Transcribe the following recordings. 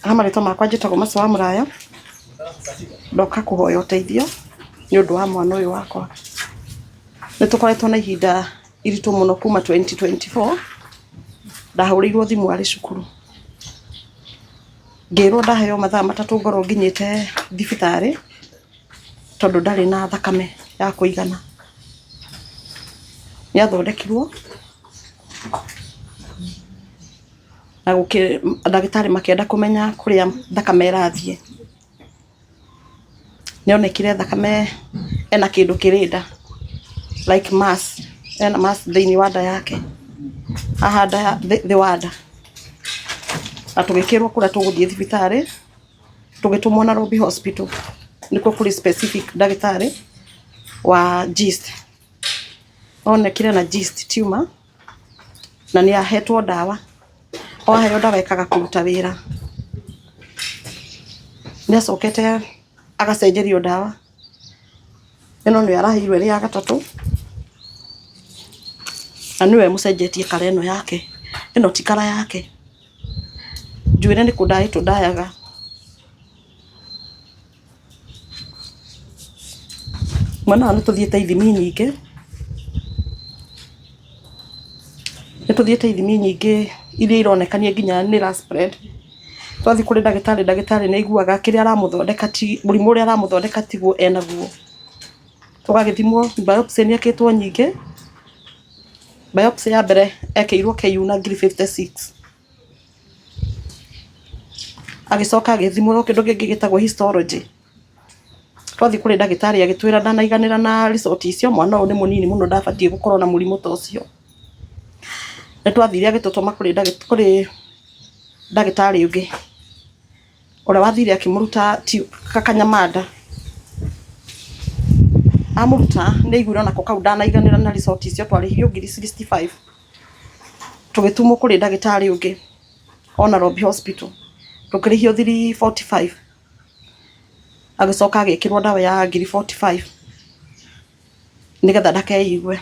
Ha marĩtwa makwa njĩtagwo Mercy wa Mũraya, ndoka kũhoya ũteithio nĩ ũndũ wa mwana ũyũ wakwa. Nĩ tũkoretwo na ihinda iritũ mũno kuma 2024, ndahũrĩirwo thimũ arĩ cukuru, ngĩrwo ndaheo mathaa 3 ngorwo nginyĩte thibitarĩ, tondũ ndarĩ na thakame ya kũigana. Nĩ athondekirwo na ndagĩtarĩ makĩenda kũmenya kũrĩa thakame ĩrathiĩ. Nĩ onekire thakame ena kĩndũ kĩrĩ nda like mass, ena mass thĩiniĩ wa nda yake, haha nda thĩ wa nda. Na tũgĩkĩrwo kũrĩa tũgũthiĩ thibitarĩ, tũgĩtũmwo Nairobi Hospital, nĩkuo kũrĩ specific ndagĩtarĩ wa GIST. Onekire ena GIST tumor na nĩ ahetwo ndawa, o aheo ndawa ĩkaga kũruta wĩra. Nĩ acokete agacenjerio ndawa, ĩno nĩyo araheirwo ĩrĩ ya gatatũ, na nĩwe ũmũcenjetie colour ĩno yake, ĩno ti colour yake. Njuĩrĩ nĩ kũ dye tũ dye aga. Mwana ũyũ nĩ tũthiĩte ithimi nyingĩ, nĩ tũthiĩte ithimi nyingĩ iria ironekania nginya nĩ ĩra spread. Twathiĩ kũrĩ ndagĩtarĩ, ndagĩtarĩ nĩ aiguaga kĩrĩa aramũthondeka ti, mũrimũ ũrĩa aramũthondeka tiguo enaguo. Tũgagĩthimwo biopsy nĩ ekĩtwo nyingĩ, biopsy ya mbere ekĩirwo KU na ngiri 56. Agĩcoka agĩthimũrwo kĩndũ kĩngĩ gĩtagwo histology. Twathiĩ kũrĩ ndagĩtarĩ agĩtwĩra ndanaiganĩra na result icio, mwana ũyũ nĩ mũnini mũno ndabatiĩ gũkorwo na mũrimũ ta ũcio. Nĩ twathire agĩtũtũma kũrĩ ndagĩtarĩ ũngĩ, ũrĩa wathire akĩmũruta kanyama nda. Amũruta nĩ aiguire onako kau ndanaiganĩra na result icio twarĩhirio ngiri 65. Tũgĩtũmwo kũrĩ ndagĩtarĩ ũngĩ o Nairobi Hospital, tũkĩrĩhio 345, agĩcoka agĩkĩrwo ndawa ya ngiri 45 nĩgetha ndakeigue.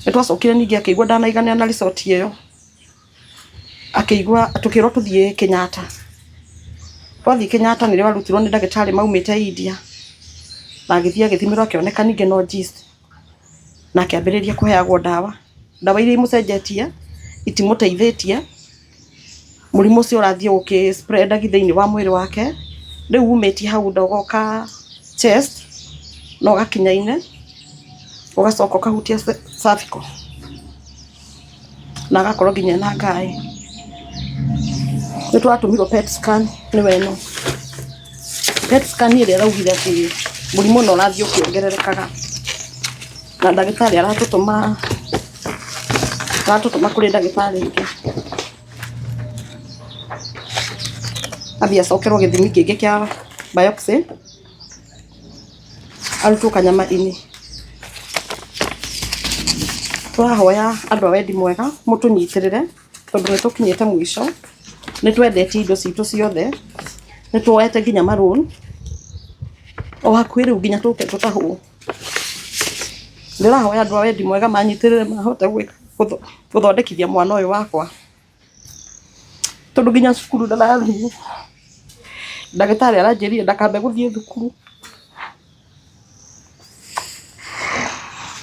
Nĩ twacokire ningĩ akĩigua ndanaiganĩra na result ĩyo, akĩigua tũkĩrwo tũthiĩ Kenyatta. Twathiĩ Kenyatta nĩrĩo arutirwo nĩ ndagĩtarĩ maumĩte India, na agĩthiĩ agĩthimĩrwo akĩoneka ningĩ no GIST. Na akĩambĩrĩria kũheagwo ndawa. Ndawa iria imũcenjetie itimũteithĩtie, mũrimũ ũcio ũrathiĩ ũkĩ spread agi thĩiniĩ wa mwĩrĩ wake, rĩu umĩtie hau nda ũgoka chest na ũgakinya ini, ũgacoka ũkahutia cervical na agakorwo nginya ena ngaĩ. Nĩ tũratũmirwo PET scan nĩwe ĩno. PET scan ĩrĩa ĩraugire atĩ mũrimũ no ũrathiĩ ũkĩongererekaga na ndagĩtarĩ aratũtũma aratũtũma kũrĩ ndagĩtarĩ ũngĩ athiĩ acokerwo gĩthimi kĩngĩ kĩa biopsy arutwo kanyama ini. Tũrahoya andũ a wendi mwega mũtũnyitĩrĩre tondũ nĩ tũkinyĩte mũico, nĩ twendetie indo citũ ciothe, nĩ tuoete nginya marũni, o hakuhĩ rĩu nginya tũke tũtahwo. Ndĩrahoya andũ a wendi mwega manyitĩrĩre mahote gũthondekithia mwana ũyũ wakwa, tondũ nginya cukuru ndarathiĩ, ndagĩtarĩ aranjĩrire ndakambe gũthiĩ thukuru.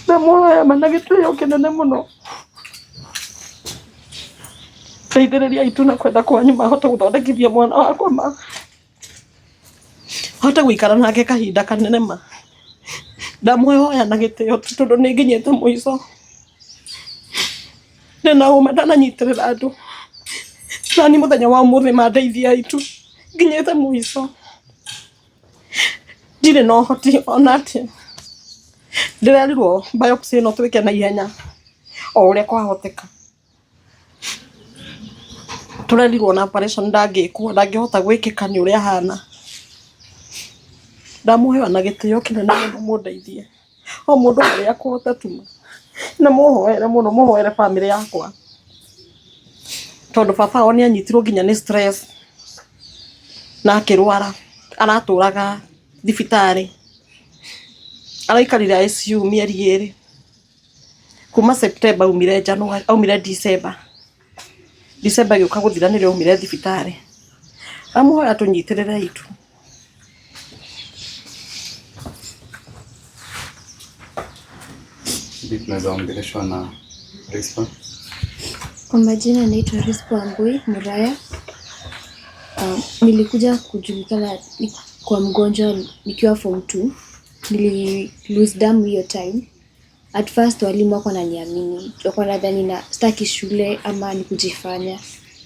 Ndamũhoya ma na gĩtĩo kĩnene mũno, teithĩrĩriai tu na kwenda kwanyu mahote gũthondekithia mwana wakwa ma, hote gũikara nake kahinda kanene ma. Ndamũhoya na gĩtĩo tondũ nĩ nginyĩte mũico, ndĩna ũma ndananyitĩrĩra andũ, nani mũthenya wa ũmũthĩ mandeithiai tu, nginyĩte mũico. Ndirĩ na ũhoti ona atĩa, ndĩrerirwo biopsy ĩno twĩke na ihenya o ũrĩa kwahoteka. Tũrerirwo ona operation ndangĩkwo, ndangĩhota gwĩkĩka nĩ ũrĩa ahana. Ndamũhoya na gĩtĩo kĩnene mũno mũndeithie, o mũndũ harĩa akũhota tu, na mũhoere mũno, mũhoere bamĩrĩ yakwa, tondũ baba wao nĩ anyitirwo nginya nĩ stress. Na akĩrwara aratũraga thibitarĩ, araikarire ICU mĩeri 2 kuma September aumire January, aumire December, December ĩgĩũka gũthira nĩrĩo aumire thibitarĩ. Amuhoya tũnyitĩrĩre itu. Tunaweza ongeleshwa na Rispa. Kwa majina naitwa Rispa Ambui Muraya. Nilikuja kujulikana kwa mgonjwa nikiwa form 2. Nili lose damu hiyo time. At first walimu wako wananiamini, wako wanadhani na sitaki shule ama ni kujifanya.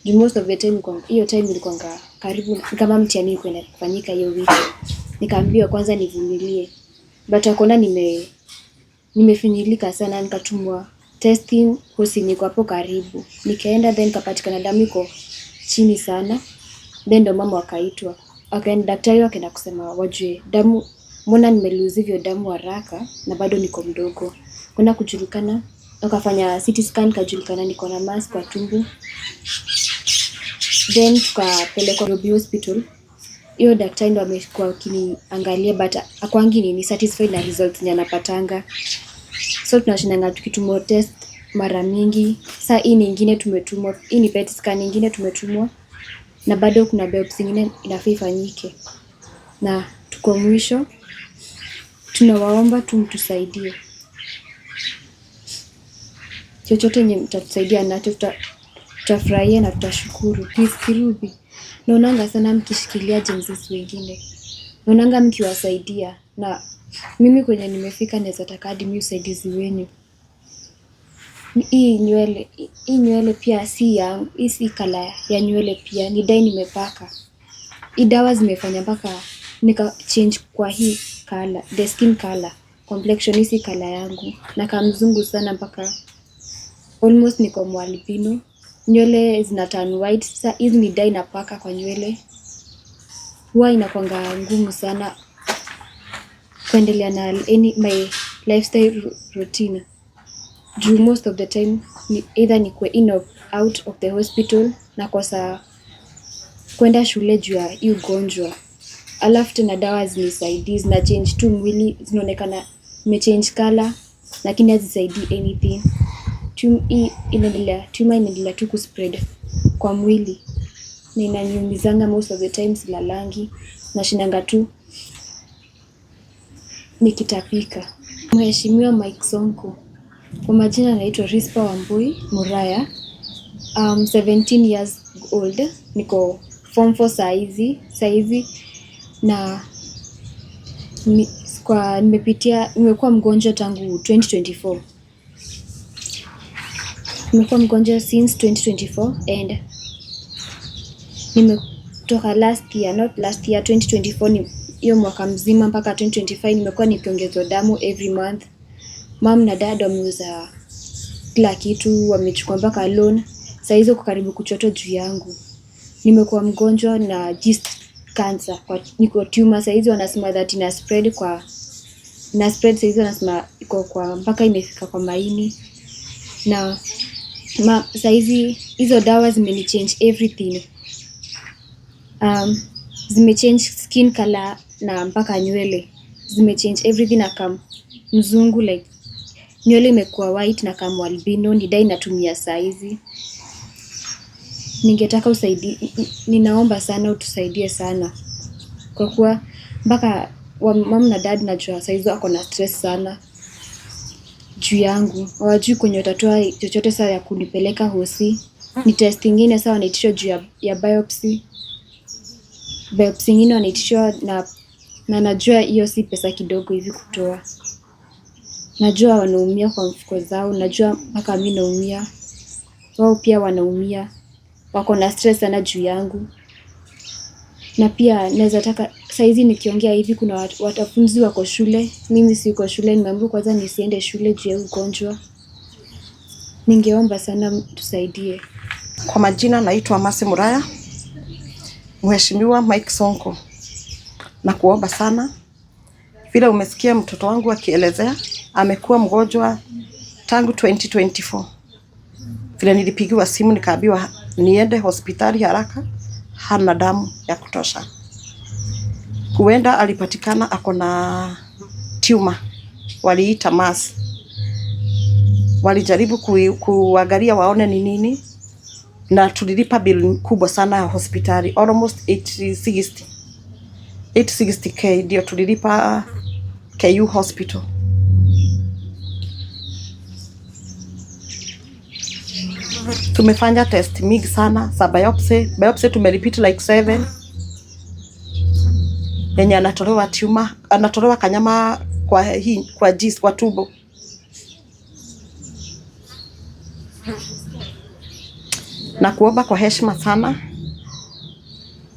Juu most of the time hiyo time ilikuwanga karibu kama mtihani ilikuwa inafanyika hiyo wiki. Nikaambiwa kwanza nivumilie. But wakaona nimefinyilika sana, nikatumwa testing hosi niko hapo karibu. Nikaenda then nikapatikana damu iko chini sana. Then ndo mama wakaitwa. Wakaenda daktari wakaenda kusema wajue damu, mbona nimelose hivyo damu haraka na bado niko mdogo. Kwenda kujulikana, wakafanya CT scan, kajulikana niko na mass kwa tumbo. Then tukapelekwa Nairobi Hospital. Hiyo daktari ndo amekuwa akiniangalia but akwangi nini satisfied na results yenye anapatanga. So tunashindanga tukitumwa test mara mingi. Saa hii nyingine tumetumwa, hii ni PET scan nyingine tumetumwa na bado kuna biopsy nyingine inafaa ifanyike. Na tuko mwisho, tunawaomba tu mtusaidie. Chochote yenye mtatusaidia nacho tutafurahia na tutashukuru. Please Kirubi, naonanga sana mkishikilia Gen Zs wengine. Naonanga mkiwasaidia na mimi kwenye nimefika naweza taka hadi mimi usaidizi wenu. Hii nywele pia si yangu, hii si color ya nywele pia, ni dye nimepaka. Hii dawa zimefanya mpaka nika change kwa hii color, the skin color, complexion hii si color yangu. Nakaa mzungu sana mpaka almost niko mwalbino. Nywele zina turn white. Sasa hizi ni dye napaka kwa nywele. Huwa inakuanga ngumu sana kuendelea na any my lifestyle routine. Juu most of the time ni either nikuwe in or out of the hospital, nakosa kwenda shule juu ya hii ugonjwa. Alafu tena dawa hazinisaidii, zina change tu mwili, zinaonekana imechange color lakini hazisaidii anything. Tumor inaendelea tu kuspread kwa mwili. Na inaniumizanga most of the time, silalangi, nashindanga tu nikitapika. Mheshimiwa Mike Sonko, kwa majina naitwa Rispa Wambui Muraya. 17 years old, niko form 4 saizi na nimekuwa mgonjwa tangu 2024. Nimekuwa mgonjwa since 2024 and nimetoka last year, not last year, 2024 ni hiyo mwaka mzima mpaka 2025 nimekuwa nikiongezwa damu every month. Mom na dad wameuza kila kitu, wamechukua mpaka loan. Saa hizo kwa karibu kuchotwa juu yangu. Nimekuwa mgonjwa na GIST cancer, niko tumor. Saa hizo wanasema that ina spread kwa, ina spread saa hizo wanasema iko kwa mpaka imefika kwa maini. Na saa hizi hizo dawa zimenichange everything. Zimechange skin color na mpaka nywele. Zimechange everything na kam mzungu, like nywele imekuwa white na kama albino, ni dye natumia saa hizi. Ningetaka ninaomba sana utusaidie sana. Kwa kuwa mpaka mom na dad najua saa hizo wako na stress sana juu yangu. Hawajui kwenye watatoa chochote saa ya kunipeleka hosi. Ni test ingine saa wanaitishwa juu ya biopsy. Biopsy ingine wanaitishwa na najua hiyo si pesa kidogo hivi kutoa. Najua wanaumia kwa mfuko zao, najua mpaka mimi naumia. Wao pia wanaumia. Wako na stress sana juu yangu. Na pia naweza taka saa hizi nikiongea hivi kuna wanafunzi wako shule, mimi siko shule, nimeambiwa kwanza nisiende shule juu ya ugonjwa. Ningeomba sana tusaidie. Kwa majina naitwa Mercy Muraya. Mheshimiwa Mike Sonko, nakuomba sana, vile umesikia mtoto wangu akielezea, amekuwa mgonjwa tangu 2024. Vile nilipigiwa simu nikaambiwa niende hospitali haraka, hana damu ya kutosha. Huenda alipatikana ako na tumor, waliita mass. Walijaribu kuangalia waone ni nini, Na tulilipa bill kubwa sana ya hospitali, almost 860 860K ndio tulilipa KU Hospital. Tumefanya test mingi sana za biopsy. Biopsy tumerepeat like 7, yenye anatolewa tumor, anatolewa kanyama kwa hii, kwa gist, kwa tumbo. Na kuomba kwa heshima sana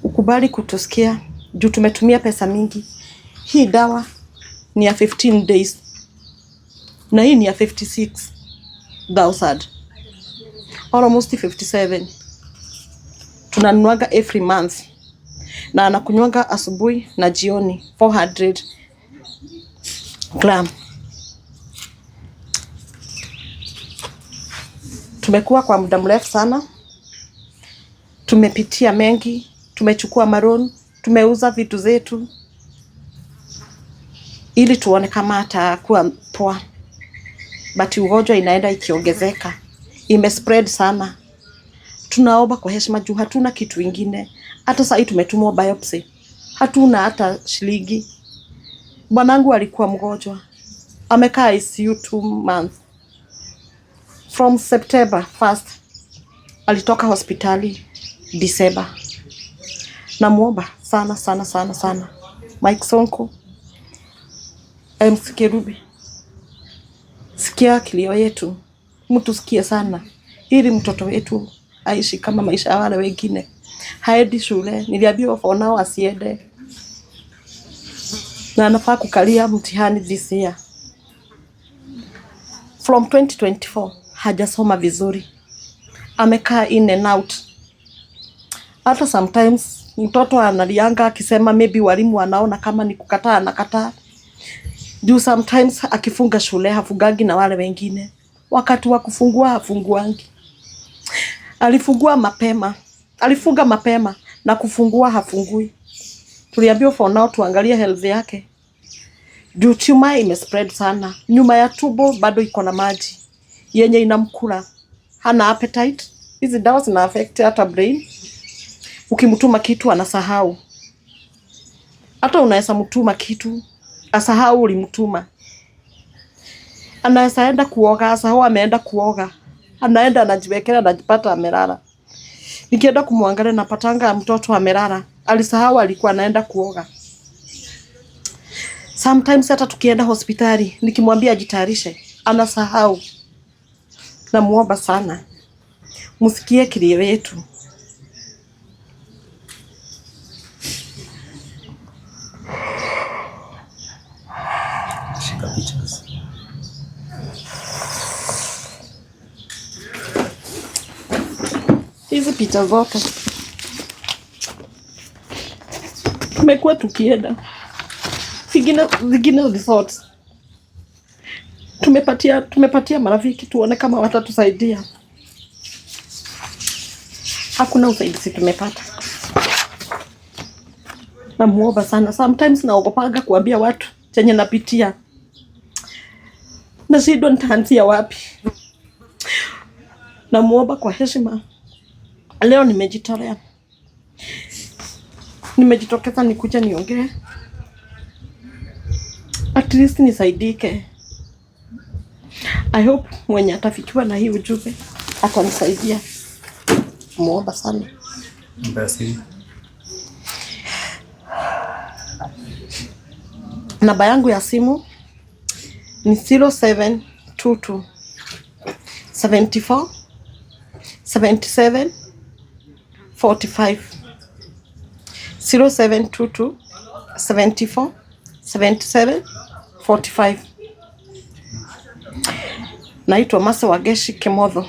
ukubali kutusikia juu tumetumia pesa mingi. Hii dawa ni ya 15 days na hii ni ya 56,000, almost 57. Tunanunuaga every month na anakunywanga asubuhi na jioni 400 gram. Tumekuwa kwa muda mrefu sana, tumepitia mengi, tumechukua maroon, tumeuza vitu zetu ili tuone kama atakuwa poa, but ugonjwa inaenda ikiongezeka, imespread sana. Tunaomba kwa heshima juu hatuna kitu ingine. Hata sahii tumetumwa biopsy, hatuna hata shilingi. Bwanangu alikuwa mgonjwa, amekaa ICU 2 months from September 1st, alitoka hospitali December. Namuomba sana sana sana sana Mike Sonko, MC Kerubi, sikia kilio yetu, mtu sikie sana, ili mtoto wetu aishi kama maisha ya wale wengine. Haendi shule, niliambiwa for now asiende, na anafaa kukalia mtihani this year. From 2024 hajasoma vizuri, amekaa in and out. Hata sometimes mtoto analianga akisema maybe walimu wanaona kama ni kukataa, anakataa juu sometimes akifunga shule hafungangi na wale wengine, wakati wa kufungua hafunguangi. Alifungua mapema, alifunga mapema na kufungua hafungui. Tuliambiwa for now tuangalie health yake juu tumor imespread sana, nyuma ya tumbo bado iko na maji yenye inamkula, hana appetite. Hizi dawa zina affect hata brain. Ukimtuma kitu anasahau, hata unaweza mtuma kitu asahau ulimtuma. Anaweza enda kuoga asahau ameenda kuoga, anaenda anajiwekea, anajipata amelala. Nikienda kumwangalia napatanga mtoto amelala, alisahau alikuwa anaenda kuoga. Sometimes hata tukienda hospitali nikimwambia ajitayarishe anasahau. Namuomba sana msikie kilio yetu. Shika pictures. Hizi picha zote tumekuwa tukienda zingine zingine resort, tumepatia marafiki tuone kama watatusaidia. Hakuna usaidizi tumepata. Namuomba sana, sometimes naogopaga kuambia watu chenye napitia, nashindwa nitaanzia wapi. Namuomba kwa heshima. Leo nimejitolea, nimejitokeza nikuja niongee, at least nisaidike. I hope mwenye atafikiwa na hii ujumbe atanisaidia. Muomba sana. Namba ya simu. Namba yangu ya simu ni 0722 74 77 45, 0722 74 77 45. Naitwa Masa Wageshi Kimotho.